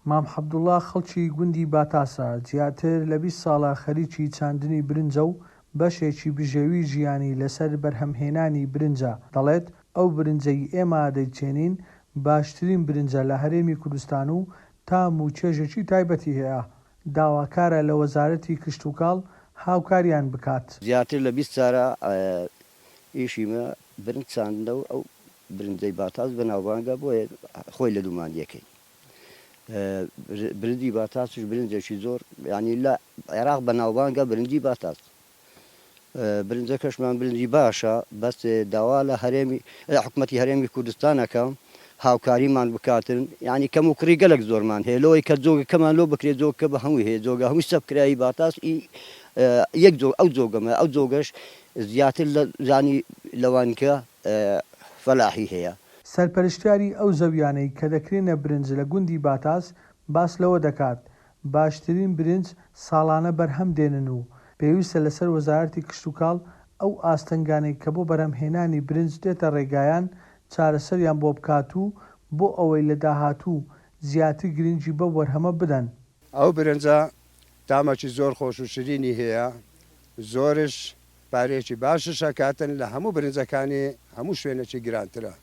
مام حەبدوڵا خەڵکی گوندی باتاسە، زیاتر لە 20 ساڵە خەریکی چاندنی برنجە و بەشێکی بژێوی ژیانی لەسەر بەرهەمهێنانی برنجە، دەڵێت، ئەو برنجەی ئێمە دەیچێنین باشترین برنجە لە هەرێمی کوردستان و تام و چێژێکی تایبەتی هەیە. داواکارە لە وەزارەتی کشتوکاڵ هاوکاریان بکات. زیاتر لە 20 سارە ئیشی مە برنج چاندنە و ئەو برنجەی باتاس بەناوبانگە بۆیە خۆی لە دوومان یەکەین. برنجی باتاسش برنجێکی زۆر یانی لە عێراق بەناوبانگە برنجی باتاس. برنجەکەشمان برنجی باشە بەس داوا لە هەرێمی لە حکومەتی هەرێمی کوردستان ئەکەم هاوکاریمان بکاتن یانی کەم و کوڕی گەلەک زۆرمان هەیە لەوەی کە جۆگەکەمان لۆ بکرێت جۆگەکە بە هەمووی هەیە جۆگە هەمووی سەبکرایی باتاس ئی یەک جۆگ ئەو جۆگەمە ئەو جۆگەش زیاتر لە زانی لەوانکە فەلاحی هەیە. سەرپەرشتیاری ئەو زەویانەی کە دەکرێنە برنج لە گوندی باتاس باس لەوە دەکات، باشترین برنج ساڵانە بەرهەم دێنن و پێویستە لەسەر وەزارەتی کشتوکاڵ ئەو ئاستەنگانەی کە بۆ بەرهەمهێنانی برنج دێتە ڕێگایان چارەسەریان بۆ بکات و بۆ ئەوەی لە داهاتوو زیاتر گرنگی بەو بەرهەمە بدەن. ئەو برنجە تامەکی زۆر خۆش و شرینی هەیە، زۆرش پارەیەکی باشش ئەکاتن لە هەموو برنجەکانی هەموو شوێنێکی گرانترە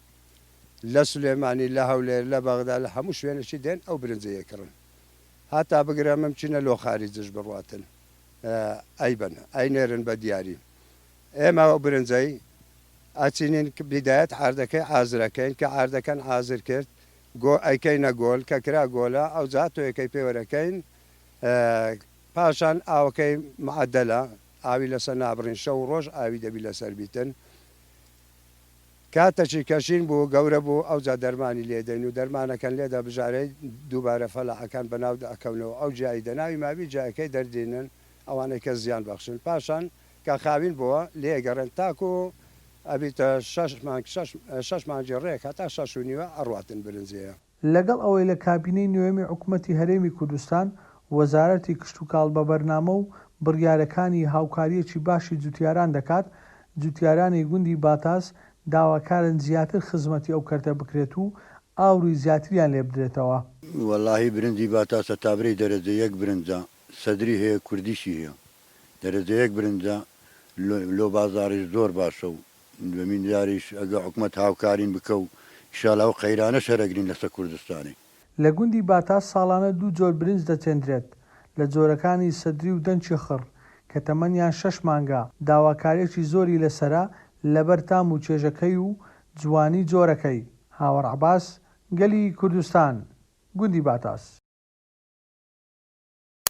لە سلێمانی لە هەولێر لە بەغدا لە هەموو شوێنێکی دێن ئەو برنجە یەکڕن هەتا بگرە ممکنە لۆ خاریجش بڕواتن ئەیبەن ئەینێرن بە دیاری ئێمە ئەو برنجەی ئەچینین بیدایەت عاردەکەی عازرەکەین کە عاردەکەن عازر کرد گۆ ئەیکەینە گۆل کە کرا گۆلە ئەوجا تۆیەکەی پێوەرەکەین پاشان ئاوەکەی معەدەلە ئاوی لەسەر نابڕین شەو و ڕۆژ ئاوی دەبی لەسەر بیتن کاتەکی کە شین بوو گەورە بوو ئەوجا دەرمانی لێ دەین و دەرمانەکەن لێ دەبژارێی دووبارە فەلاحەکان بەناو ئەکەونەوە ئەو جیایی دەناوی مابی جیایەکەی دەردینن ئەوانەی کە زیان بەخشن پاشان کە خاوین بووە لێ گەڕێن تاکو ئەبیتە شەش مانگ شەش مانگی ڕێک هەتا شەش و نیوە ئەڕواتن برنجێیە. لەگەڵ ئەوەی لە کابینەی نۆیەمی حکومەتی هەرێمی کوردستان، وەزارەتی کشتوکاڵ بە بەرنامە و بڕیارەکانی هاوکارییەکی باشی جوتیاران دەکات، جوتیارانی گوندی باتاس داواکارن زیاتر خزمەتی ئەو کەرتە بکرێت و ئاوڕی زیاتریان لێبدرێتەوە. وەڵاهی برنجی باتاسە تابرەی دەرەجە یەک برنجە سەدری هەیە کوردیشی هەیە دەرەجە یەک برنجە لۆ بازاڕیش زۆر باشە و دوەمین جاریش ئەگە حکومەت هاوکارین بکە و ئیشالا ئەو قەیرانەش هەرەگرین لەسە کوردستانی. لە گوندی باتاس ساڵانە دوو جۆر برنج دەچێندرێت، لە جۆرەکانی سەدری و دەنکی خڕ، کە تەمەنیان شەش مانگە، داواکارییەکی زۆری لەسەرە لەبەر تام و چێژەکەی و جوانی جۆرەکەی. هاوار عەباس، گەلی کوردستان، گوندی باتاس.